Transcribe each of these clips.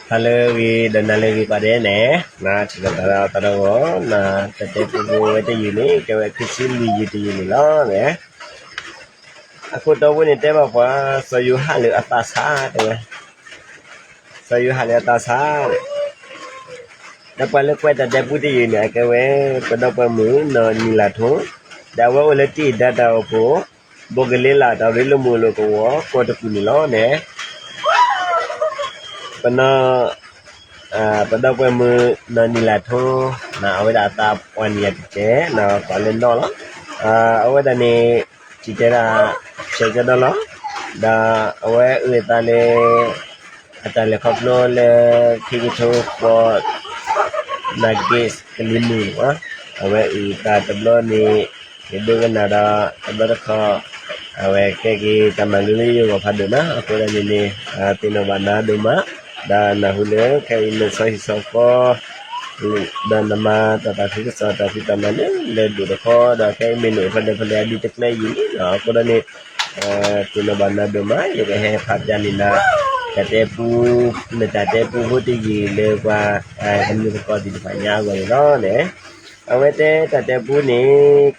ဟါလၢအဂ့ၤ ဒီးနၤလၢအဂ့ၤ ပှၤဒဲးန့ၣ်, နထံၣ်လိာ်သးဒီးသးဒီးဂီၢ် နတၢ်တဲပူဖိဝဲတယုၢ်န့ၣ် ကဲဝဲခံဆံလွံၢ်ယုၢ်တယုၢ်န့ၣ်လီၤ. အခိၣ်တီဖိန့ၣ်တဲဘၣ်ပှၤ စီၤယိၤဟၣ်လၢအသးဆးတဲဝဲ, စီၤယိၤဟၣ်လၢအသးဆး ဒီးပှၤလၢကွဲးတၢ်တဲပူတယုၢ်န့ၣ် အကဲဝဲ ပဒီပုၢ်ဝဲၢ်မုၣ်နီၢ်နံၤလးထိ, ဒီးအဝဲအိၣ်လၢတံၢ်အ့ၣ်ဒါတၢ်အိၣ်ဖှိၣ် ဘိကလ့လး တၢ်ရ့လိာ်မုာ်လိာ်ကဝီၤ ကီၢ်တကူၣ်န့ၣ်လီၤန့ၣ်, ပနီၢ် ပဒီပုၢ်ဝဲၢ်မုၣ်နီၢ်နံၤလးထိ, အဝဲဒၣ်အသးပှၤနံၣ်ယၤတကဲး ပှၤလၢနီၢ်လီၤ. အဝဲဒၣ်န့ၣ် စံၣ်တဲၤဒၣ် ဆဲးကၠီဒီလီၤ, ဒီးအဝဲအုၣ်အသးလၢ အတၢ်လဲၤခီဖျိလၢ ခံကထိဃိး နၣ်က့းကလံၤမုၢ်, အဝဲအုၣ်သးတဘျီန့ၣ် ယဒိကနၣ်ဒီးတဘျီတခီၣ် အဝဲကဲက့ၤတၢ်မၤလိလၢယဂီၢ်ဖးဒိၣ်နီၤ, အဃိဒၣ်န့ၣ်န့ၣ် သ့ၣ်နီၣ်ဘၣ်နၤဒိၣ်မး, ဒီးနၢ်ဟူလၢခဲအံၤနဆီဟံၣ်ဆီဃီ ဒီးနမၤတၢ်သးခုကစီၣ်တၢ်ဖံးတၢ်မၤလၢလဲၤဒိၣ်တခီ ဒီးခဲအံၤမ့ၢ်နအိၣ်ဖဲလဲၣ်ဖဲလဲၣ်အဒုးတကျဲအံၤန့ၣ်လီၤ. အဃိဒၣ်န့ၣ် သ့ၣ်နီၣ်ဘၣ်နၤဒိၣ်မး, ယကဟဲဖးပျၢ်န့ၢ်နၤ တၢ်တဲပူ, နတၢ်တဲပူဖိတယုၢ်လၢပှၤ ကမျၢၢ်သကိးသ့ၣ်တဖၣ်ညါအဂီၢ်န့ၣ်လီၤန့ၣ်, အဝဲတဲတၢ်တဲပူန့ၣ်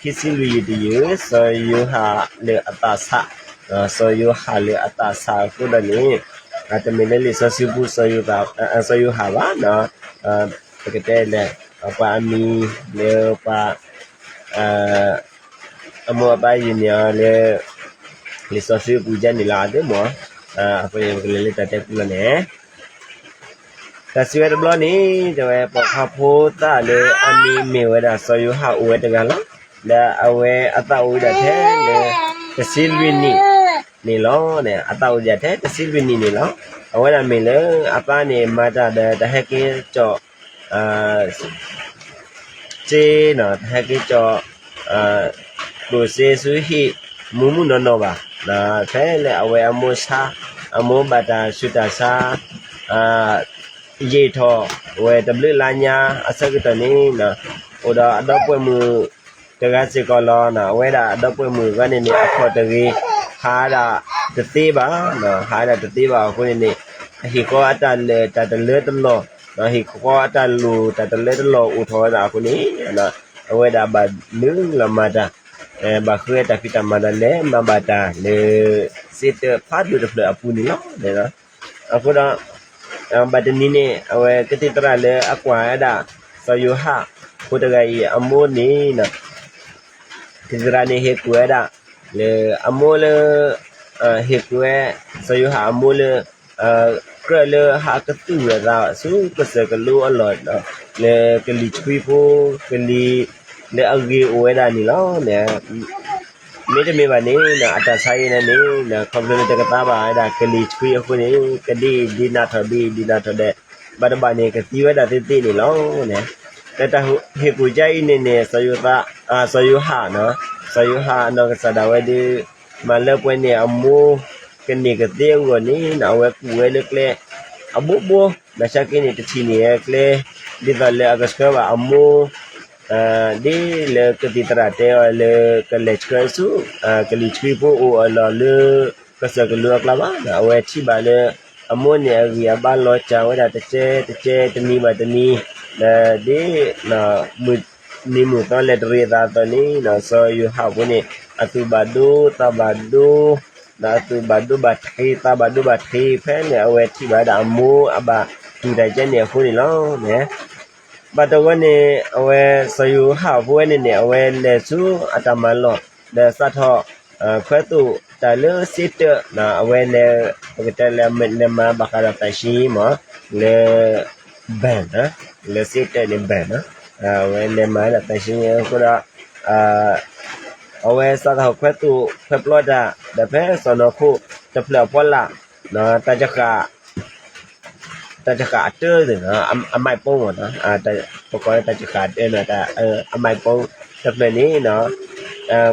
ခံဆံလွံၢ်ယုၢ်တယုၢ် စီၤယိၤဟၣ်လၢအသးဆး, စီၤယိၤဟၣ်လၢအသးဆးအဃိဒၣ်န့ၣ် တမ့ၢ်လၢလံာ်စီဆှံပူ စီၤယိၤဟၣ်ဘၣ်, ပကတဲလဲၣ် ပှၤအမံၤလၢပှၤ အမိၢ်အပၢ်ယုၢ်န့ၢ်အီၤလၢ လံာ်စီဆှံအပူၤကဲန့ၣ်လီၤ အသ့မ့ၢ်, အဃိန့ၣ် ပကလဲၤလၢတၢ်တဲပူလီၤန့ၣ်, တၢ်စံးဝဲတဘျီန့ၣ် တဲဝဲ ပိာ်ခွါဖိသၣ်လၢအမံၤမ့ၢ်ဝဲဒၣ် စီၤယိၤဟၣ်အိၣ်ဝဲတဂၤလီၤ. ဒီးအဝဲအသးအိၣ်ဝဲဒၣ်ထဲလၢ တဆံလွံၢ်နံၣ်န့ၣ်လီၤ. အသးအိၣ်ဒၣ်ထဲတဆံလွံၢ်နံၣ်န့ၣ်လီၤ. အဝဲဒၣ်မ့ၢ်လၢအပၢ်န့ၣ် မၤတၢ်ဒီးတၢ်ဟဲက့ၤကၠီၣ် စ့နီၤ, တၢ်ဟဲက့ၤကၠီၣ် ကျိၣ်စ့ဆူဟံၣ် မူမူနီၢ်နီၢ်ဘၣ်. ဖဲလၢအဝဲအမိၢ်ဆါ, အမိၢ်ဘၣ်တၢ်ဆူးတၢ်ဆါ ယံာ်ထီၣ်ဝဲတဘျုးလါညါအဆၢကတီၢ်န့ၣ်, အိၣ်ဒီးအဒီပုၢ်ဝဲၢ်မုၣ်တဂၤစ့ၢ်ကီးလီၤ. အဝဲဒၣ်အဒီပုၢ်ဝဲၢ်မုၣ်အဂီၢ်န့ၣ်န့ၣ် အခီၣ်တဂ့ၤ ဟးဒၣ်တသ့ဘၣ်, ဟးဒၣ်တသ့ဘၣ်အဃိန့ၣ်န့ၣ် ဟ့ၣ်ဃီအတၢ်လၢာ်တၢ်တလၢတလီၢ်, ဟ့ၣ်ဃီအတၢ်လိၣ်တၢ်တလၢတလီၢ်အိၣ်ထီၣ်ဝဲဒၣ်အဃိန့ၣ်, အဝဲဒၣ်ဘၣ်နုာ်လီၤမၤတၢ်, ဘၣ်ဃုဝဲတၢ်ဖံးတၢ်မၤဒီးလဲၤမၤဘၣ်တၢ်လၢ စ့တၢးဖးဒိၣ်တဖျၢၣ်အပူၤန့ၣ်လီၤ. အဃိဒီး ဘၣ်တနံၤန့ၣ် အဝဲကသံၣ်သရၣ်လၢအကွၢ်ဝဲဒၣ် စီၤယိၤဟၣ်ဖိတဂၤအံၤအမိၢ်န့ၣ် ကသံၣ်သရၣ်န့ၣ်ဟ့ၣ်ကူၣ်ဝဲဒၣ် လၢအမိၢ်လၢ ဟ့ၣ်ကူၣ်ဝဲ စီၤယိၤဟၣ်အမိၢ်လၢ ကြၢးလၢဟးကသူၣ်ဝဲသးဆူကစၢၢ်ကလိအလီၢ် လၢကလံၤဆှံဖိ ကလံၤလၢအဂ့ၤအိၣ်ဝဲဒၣ်န့ၣ်လီၤ. မ့တမ့ၢ်ဘၣ်န့ၣ် အတၢ်ဆါအံၤန့ၣ်န့ၣ် ခီဖျိလၢတကသါဘၣ်ဝဲဒၣ်ကလံၤဆှံအဃိန့ၣ် ကဒ်အံၤဒ်နၤထီၣ်ဒ်အံၤဒ်နၤထီၣ်ဒီး ဘၣ်တဘၣ်န့ၣ် ကသံဝဲဒၣ်သ့သ့န့ၣ်လီၤ. လၢတၢ်ဟ့ၣ်ကူၣ်ကါအံၤန့ၣ်န့ၣ် စီၤယိၤဟၣ်, စီၤယိၤဟၣ်နီၢ်ကစၢ်ဒၣ်ဝဲဒၣ် မၤလၢပှဲၤန့ၢ်အမိၢ်ကန့ၢ်ကသ့အဂီၢ်န့ၣ် အဝဲကူၣ်ဝဲလၢကျဲ အဘိဘိ ဘၣ်ဆၣ်က့န့ၣ် တထံၣ်န့ၢ်ဝဲကျဲ ဒ်သိးလၢအကဆှၢဘၣ်အမိၢ် ဒ်လၢကသံၣ်သရၣ်တဲအီၤလၢကလဲၤဆှၢဆူ ကလံၤဆှံဖိအိၣ်အလီၢ်လၢ ကစၢၢ်ကလိအကျါဘၣ်. အဝဲထံၣ်ဘၣ်လၢ အမိၢ်န့ၣ်အဂံၢ်အဘါလီၤစၢ်ဝဲဒၣ်တကဲတကဲတနံၤဘၣ်တနံၤ, ဒီးဒ် မုၢ်နံၤမုၢ်သီလဲၤတရံးအသးအသိးန့ၣ် စီၤယိၤဟၣ်ဖိန့ၣ် အသူၣ်ဘၣ်ဒိသးဘၣ်ဒိ ဒီးအသူၣ်ဘၣ်ဒိဘၣ်ထံးသးဘၣ်ဒိဘၣ်ထံး ဖဲန့ၣ်အဝဲထံၣ်ဘၣ်ဝဲဒၣ်အမိၢ်အဘၣ်တူၢ်တၢ်ကဲန့ၣ်အဃိန့ၣ်လီၤ. ဘၣ်တဂီၢ်န့ၣ် အဝဲစီၤယိၤဟၣ်ဖိဝဲန့ၣ်န့ၣ် အဝဲလဲၤဆူအတၢ်မၤလီၢ် ဒီးစးထီၣ်ခွဲးသိၣ်တၢ်လၢစ့တၢး အဝဲလဲၤ ပကတဲလဲၤမၤဘၣ်ဃးဒီးသးဆံမး လၢ ဘၢၣ် လၢစ့တၢးန့ၣ်ဘၢၣ် အဝဲလဲၤမၤဝဲဒၣ်သးဆံအဃိဒီး အဝဲစးထီၣ်ခွဲးသိၣ်ခွဲးပျီတၢ် ဒီးဖဲစီၢ်နီၤခိၣ်တဖျၢၣ်အဖီလာ် တၢ် တၢ်ကဃၣ်အတၢၢ်သ့ၣ်နီၤ အမိုက်ပုံ မ့ၢ်နီၤ ပကိးလၢတၢ်ကဃၣ်အတၢၢ်နီၤ အမိုက်ပုံ တဖျၢၣ်န့ၣ်နီၤ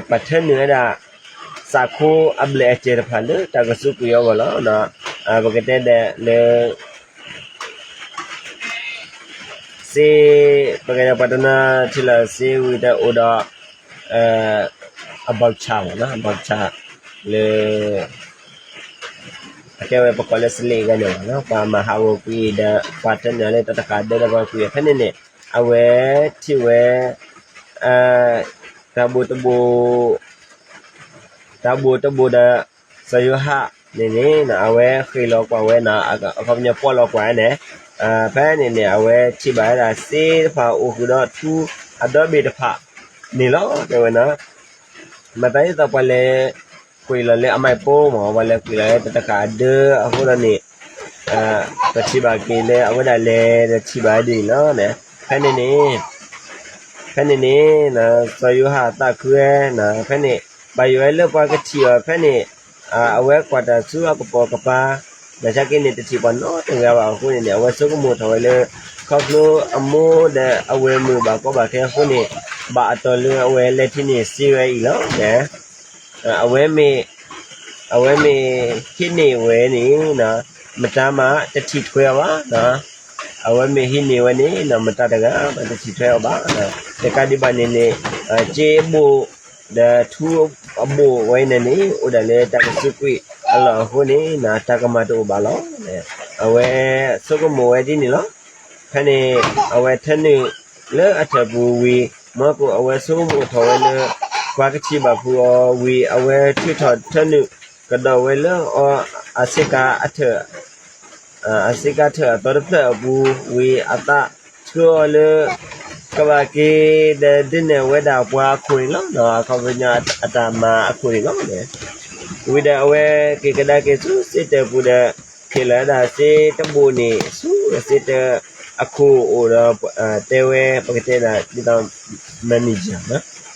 ပှၤထၢနုာ်ဝဲဒၣ် စးခိအဘျဲၣ်အစဲၢ်တဖၣ်လၢတၢ်ကစူးကွံာ်အဂီၢ်လီၤ. ပကတဲဒၣ်လၢ စ့ ပကတဲပှၤတနီၤထံၣ်လီၤစ့ဝံၤဒီးအိၣ်ဒီး အဘီၣ်ဆၣ်မ့ၢ်နီၤ အဘီၣ်ဆၣ် လၢ အကဲဝဲပကိးလၢစလ့ၣ်ဂၤန့ၣ်လီၤ. ပှၤမၤဟးဂီၤကွံာ်ဒီး ပှၤတနၢၤလၢတၢ်တဃာ်ဒၢဒီးပှၤကွံာ်အီၤ ဖဲန့ၣ်န့ၣ် အဝဲထံၣ်ဝဲ တၢ်ဘိတဘိ တၢ်ဘိတဘိဒီး စီၤယိၤဟၣ်န့ၣ်န့ၣ် အဝဲဃ့ၢ်လီၤကွၢ်ဝဲန့ၣ် အခီပညီပီၣ်လီၤကွၢ်န့ၣ် ဖဲန့ၣ်န့ၣ် အဝဲထံၣ်ဘၣ်ဝဲဒၣ်စ့တဖၣ်အိၣ်ဃုာ်ဒီးထူအဒီဘ့ၣ်တဖၣ်န့ၣ်လီၤ တဲဝဲန့ၣ်. မၤသးဒ်သိးပှၤလဲၤကွံာ်လီၤလၢအမဲာ်ပိၢ်မ့ၢ် ပှၤလဲၤကွံာ်လီၤလၢတၢ်တဃာ်အဒၢအဃိဒီးန့ၣ် ပထံၣ်ဘၣ်က့ၤလၢအဝဲဒၣ်လဲၤဒီးထံၣ်ဘၣ်ဒ်န့ၣ်လီၤ. ဖဲန့ၣ်န့ၣ် ဖဲန့ၣ်န့ၣ် စီၤယိၤဟၣ်သးခုဝဲ ဖဲန့ၣ် ဘၣ်ယိၣ်ဝဲလၢပှၤကထံၣ်အီၤဖဲန့ၣ် အဝဲကွၢ်တၢ်ဆူအကပိာ်ကပၤ ဘၣ်ဆၣ်က့န့ၣ် တထံၣ်ပှၤနီတဂၤဘၣ်အဃိန့ၣ်န့ၣ် အဝဲဆိကမိၣ်ထီၣ်ဝဲလၢ ခီဖျိအမိၢ်ဒီးအဝဲၢ်မုၣ်ဘၣ်ကီဘၣ်ခဲအဃိန့ၣ် ဘၣ်အတီၢ်လၢအဝဲလဲၤထံၣ်န့ၢ်စ့ဝဲအံၤလီၤ. အဝဲမ့ၢ် အဝဲမ့ၢ်ဟံးန့ၢ်ဝဲန့ၣ် မတၤမးတထံၣ်ထွဲအီၤဘၣ်. အဝဲမ့ၢ်ဟံးန့ၢ်ဝဲန့ၣ် မတၤတဂၤမးတထံၣ်ထွဲအီၤဘၣ်. တကးဒံးဘၣ်န့ၣ်န့ၣ် စ့အဘိၣ်ဒီးထူအဘိၣ်ဝဲန့ၣ်န့ၣ် အိၣ်ဒၣ်လၢတၢ်ကစူးကွံာ်အလီၢ်အဃိန့ၣ် တၢ်ကမၤတအိၣ်ဘၣ်လီၤ. အဝဲဆိကမိၣ်ဝဲဒ်န့ၣ်လီၤ. ဖဲန့ၣ် အဝဲထၢနုာ်လၢအထၢၣ်ပူၤဝံၤ မၢကိၣ်အဝဲဆိကမိၣ်ထီၣ်ဝဲလၢ ပှၤကထံၣ်ဘၣ်ဖုးအီၤဝံၤ အဝဲထုးထီၣ်ထၢနုာ်ကဒီးဝဲလၢအီၤ အဆ့ကၤအထၢၣ် အဆ့ကၤထၢၣ်အသီတဖျၢၣ်အပူၤဝံၤ အသးဆှၢအီၤလၢ ကဘၣ်က့ၤဒီးဒုးနဲၣ်ဝဲဒၣ်ပှၤအခိၣ်န့ၣ်လီၤ. အခီပညီအတၢ်မၤအခိၣ်န့ၣ်လီၤ. ဝံၤဒီးအဝဲက့ၤကဒါက့ၤဆူစ့တၢၢ်ပူၤဒီး ဟ့ၣ်လီၤဝဲဒၣ်စ့တဘိၣ်န့ၣ် ဆူစ့တၢၢ်အခိၣ်အိၣ်ဒီး တဲဝဲ ပကတဲဒၣ်ဒ်သိး manager,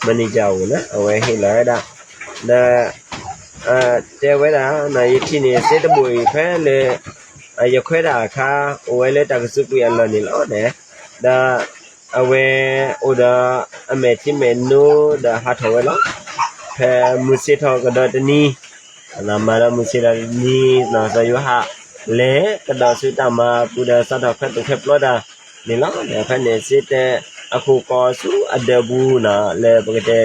manager အိၣ်န့ၣ် အဝဲဟ့ၣ်လီၤဝဲဒၣ် ဒီး တဲဝဲဒၣ် ယထံၣ်န့ၢ်စ့တဘိၣ်အံၤဖဲလၢ ယခွဲးတၢ်အခါ အိၣ်ဝဲလၢတၢ်ကစူးကွံာ်အလီၢ်န့ၣ်လီၤန့ၣ်, ဒီး အဝဲအိၣ်ဒီးအမဲာ်ထံမဲာ်နိဒီးဟးထီၣ်ဝဲလီၤ. ဖဲမုၢ်ဆ့ၣ်ထီၣ်ကဒီးတနံၤ, မၤဒီးမုၢ်ဆ့ၣ်ထီၣ်တနံၤ စီၤယိၤဟၣ် လဲၤကဒီးဆူတၢ်မၤအပူၤဒီးစးထီၣ်ခွဲးသူၣ်ခွဲးပျီတၢ်န့ၣ်လီၤ. ဒီးဖဲန့ၣ်စ့တၢၢ်အခိၣ်ကိးဆူအဒၢးပူၤန့ၣ် လၢပကတဲ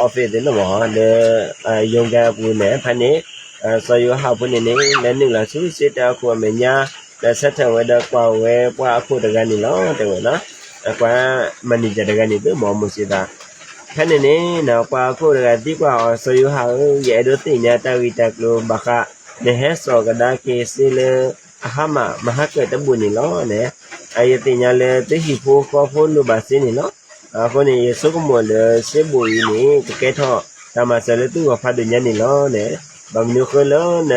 office သ့ၣ်န့ၣ်မ့ၢ် လၢ ရုံးခန်း အပူၤန့ၣ် ဖဲန့ၣ် စီၤယိၤဟၣ်ဖိန့ၣ်န့ၣ် လဲၤနုာ်လီၤဆူစ့တၢၢ်အခိၣ်အမဲာ်ညါ ဒီးဆၢထၢၣ်ဝဲဒီးကွၢ်ဝဲပှၤအခိၣ်တဂၤန့ၣ်လီၤ တဲဝဲလီၤ. ပှၤ manager တဂၤန့ၣ် သုမ့ၢ်မိၢ်စ့ၢ်သး, ဖဲန့ၣ်န့ၣ် ပှၤအခိၣ်တဂၤသံကွၢ်အီၤ စီၤယိၤဟၣ်ဧၢ, ယအဲၣ်ဒိးသ့ၣ်ညါတၢ်ဂ့ၢ်တၢ်ကျိၤဘၣ်ဃး နဟဲစိာ်ကဒါက့ၤစ့လၢအဟါမၢ်မဟါကၢၢ်တဘိၣ်န့ၣ်လီၤန့ၣ်, ယသ့ၣ်ညါလၢသုဟံၣ်ဖိဃီဖိလိၣ်ဘၣ်စ့န့ၣ်လီၤ. အဃိန့ၣ် ယဆိကမိၣ်လၢစ့ဘိၣ်အံၤန့ၣ် ကကဲထီၣ်တၢ်မၤစၢၤလၢသုဂီၢ်ဖးဒိၣ်ညါန့ၣ်လီၤန့ၣ်, ဘၣ်မနုၤဃိလၢန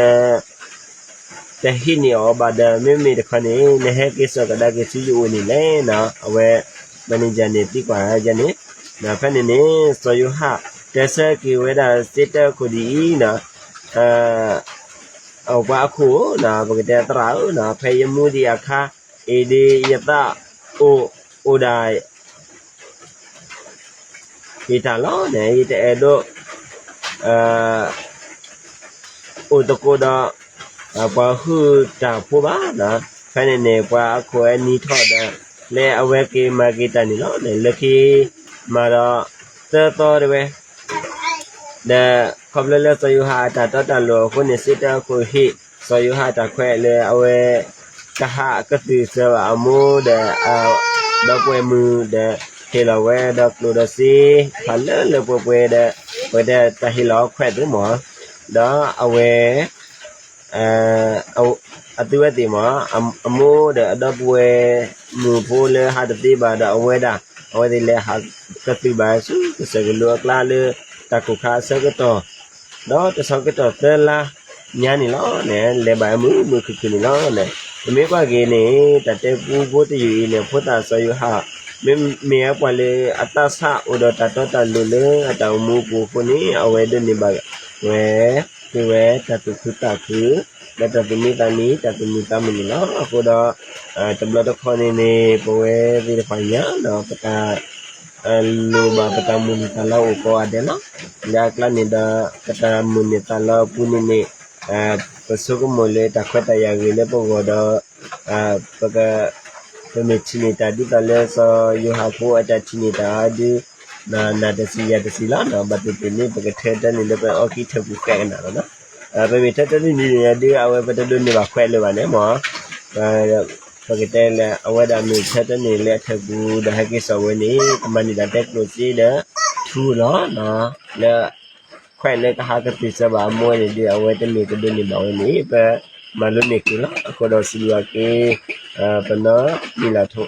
တဟံးန့ၢ်အီၤဘၣ်ဒီး မ့မ့ၢ်တခီန့ၣ် နဟဲက့ၤစိာ်ကဒါက့ၤဆူယအိၣ်န့ၣ်လဲၣ်န့ၣ် အဝဲ manager န့ၣ်သံကွၢ်ယၤန့ၣ်, ဖဲန့ၣ်န့ၣ် စီၤယိၤဟၣ်တဲဆၢက့ၤဝဲဒၣ်စ့တၢၢ်အခိၣ်ဒ်အံၤန့ၣ်, ပှၤအခိၣ်ဧၢ, ပကတဲသရၣ်ဧၢ, ဖဲယမူဒံးအခါ အံၤဒ်ယသးအိၣ်အိၣ်ဒၣ် ယတၢ်လီၤန့ၣ် ယတအဲၣ်ဒိး အိၣ်သကိးဒီး ပှၤဟုၣ်တၢ်ဖိဘၣ်န့ၣ်, ဖဲန့ၣ်န့ၣ် ပှၤအခိၣ်ဝဲနံၤထီၣ်ဒီး လၢအဝဲက့ၤမၤက့ၤတၢ်န့ၣ်လီၤန့ၣ်, လၢခံမၤဒီးသၢသီတဲဝဲ ဒီးခီဖျိလၢစီၤယိၤဟၣ်အတၢ်တီတၢ်လိၤအဃိန့ၣ် စ့တၢၢ်အခိၣ်ဟ့ၣ် စီၤယိၤဟၣ်တၢ်ခွဲးလၢအဝဲ ကဟးကသုၣ်စၢၤဘၣ်အမိၢ်ဒီး ဒီပုၢ်ဝဲၢ်မုၣ်ဒီး ဟ့ၣ်လီၤဝဲဒီးကျိၣ်ဒီးစ့ ဖးလၢလၢပှဲၤပှဲၤဒီး ပကတဲတၢ်ဟ့ၣ်လီၤအခွဲးသ့ၣ်မး, ဒီးအဝဲ အသုဝဲသ့ၣ်မး အမိၢ်ဒီးအဒီပုၢ်ဝဲၢ်မုၣ်ဖိလၢဟးတသ့ဘၣ်ဒီးအဝဲဒၣ် အဝဲသ့ၣ်လဲၤဟးကသုၣ်ဘၣ်ဆူကစၢၢ်ကလိအကျါလၢတၢ်ကိၢ်ခါအဆၢကတီၢ်, ဒီးတဆီကတီၢ်သၢလါညါန့ၣ်လီၤန့ၣ် လဲၤဘၣ်မုာ်မုာ်ခုၣ်ခုၣ်န့ၣ်လီၤန့ၣ်, ပမ့ၢ်ကွၢ်က့ၤန့ၣ် တၢ်တဲပူဖိတယုၢ်အံၤန့ၣ် ဖိသၣ်စီၤယိၤဟၣ် မ့မ့ၢ်ပှၤလၢအသးဆးအိၣ်ဒီးတၢ်တီတၢ်လိၤလၢအတၢ်အိၣ်မူအပူၤအဃိန့ၣ် အဝဲဒိးန့ၢ်ဘၣ်ဝဲ ဃ့ဝဲတၢ်သူၣ်ခုသးခု ဒီးတၢ်သူၣ်မံသးမံ တၢ်သူၣ်မံသးမုာ်န့ၣ်လီၤ. အဃိဒီး တဘျီတခီန့ၣ်န့ၣ် ပဝဲသ့ၣ်တဖၣ်ညါဒီး ပတၢ် လိၣ်ဘၣ်ပတၢ်မိၣ်န့ၢ်သးလီအိၣ်ကိးဂၤဒဲးလီၤ. လၢအကျါန့ၣ်ဒီး ပတၢ်မိၣ်န့ၢ်သးလီအပူၤန့ၣ်န့ၣ် ပဆိကမိၣ်လၢတၢ်ခွဲးတၢ်ယာ်ဂ့ၤလၢပဂီၢ်ဒီး ပက ပမ့ၢ်ထံၣ်န့ၢ်တၢ်ဒ်သိးလၢစီၤယိၤဟၣ်ဖိအတၢ်ထံၣ်န့ၢ်တၢ်အဒုး နၤတဆံးယၤတဆံးလီၤ. ဘၣ်သ့ၣ်သ့ၣ်န့ၣ် ပကထၢတၢ်န့ၣ်လၢပအီၣ်ကံၢ်ထၢၣ်ပူၤဃဲကနၣ်လီၤ. ပမ့ၢ်ထၢထၢန့ၢ်ဒ်န့ၣ်ဒုး အဝဲပတဒိးန့ၢ်ဘၣ်ခွဲးလၢၤဘၣ်န့ၣ်မ့ၢ် ပကတဲလၢအဝဲဒၣ်မ့ၢ်ထၢထၢန့ၢ်လၢအထၢၣ်ပူၤဒီးဟဲက့ၤစိာ်ဝဲန့ၣ် ကမၤန့ၢ်တၢ်တဲကျိၣ်စ့ဒီး ထူလီၤ လၢ ခွဲးလၢကဟးကသုၣ်စၢၤဘၣ်အမိၢ်န့ၣ်ဒုး အဝဲတမ့ၢ်ကဒိးန့ၢ်ဘၣ်ဝဲန့ၣ် ပမၤလိန့ၢ်က့ၤလီၤ. အဃိဒီးစံးဘျုးက့ၤ ပနီၢ်နံၣ်လၢ်ထိ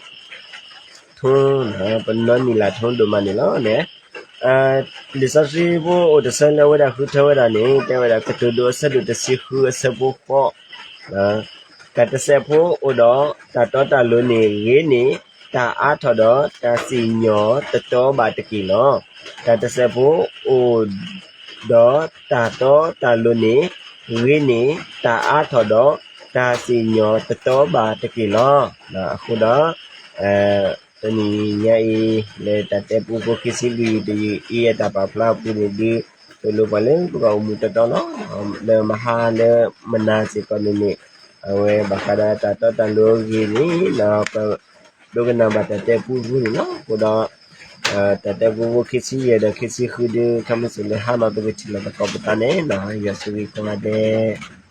ပနီၢ်နံၣ်လၢ်ထိဒိၣ်မးန့ၣ်လီၤ. လံာ်စီဆှံဖိအိၣ်တဆၢလၢအဝဲဒၣ်ဃုထၢဝဲဒၣ်န့ၣ် တဲဝဲဒၣ် ကတိၤဒိအဆၢဒိၣ်တဆံဃုအဆၢဖိဃိး တၢ်တစဲးဖိအိၣ်ဒီးတၢ်တီတၢ်လိၤန့ၣ်ဂ့ၤန့ၢ် တၢ်အါထီၣ်ဒီးတၢ်စံၣ်ညီၣ်တတီဘၣ်တက့ၢ်လီၤ. တၢ်တစဲးဖိအိၣ်ဒီးတၢ်တီတၢ်လိၤန့ၣ် ဂ့ၤန့ၢ်တၢ်အါထီၣ်ဒီးတၢ်စံၣ်ညီၣ်တတီဘၣ်တက့ၢ်လီၤ. အဃိဒီး တနံၤညါအံၤ လၢတၢ်တဲပူဖိခံဆံလွံၢ်တယုၢ်အံၤအတၢ်ပာ်ဖျါအပူၤန့ၣ်ဒုး သိၣ်လိပှၤလၢပကအိၣ်မူတီတီလီၤ. လၢမဟါလၢမနၤစ့ၢ်ကီးန့ၣ်န့ၣ် အဝဲဘၣ်ဃးဒီးတၢ်တီတၢ်လိၤအဂ့ၢ်န့ၣ် ပဒိကနၣ်ဘၣ်တၢ်တဲပူဖိန့ၣ်လီၤ. အဃိဒီး တၢ်တဲပူဖိခံဆံယဲၢ်ဒီးခံဆံဃုဒုး ခါမ့ၢ်စ့ၢ်လၢဟါမး ပကထံၣ်လိာ်သကိးပသးန့ၣ်လီၤ. ယွၤဆိၣ်ဂ့ၤကိးဂၤဒဲး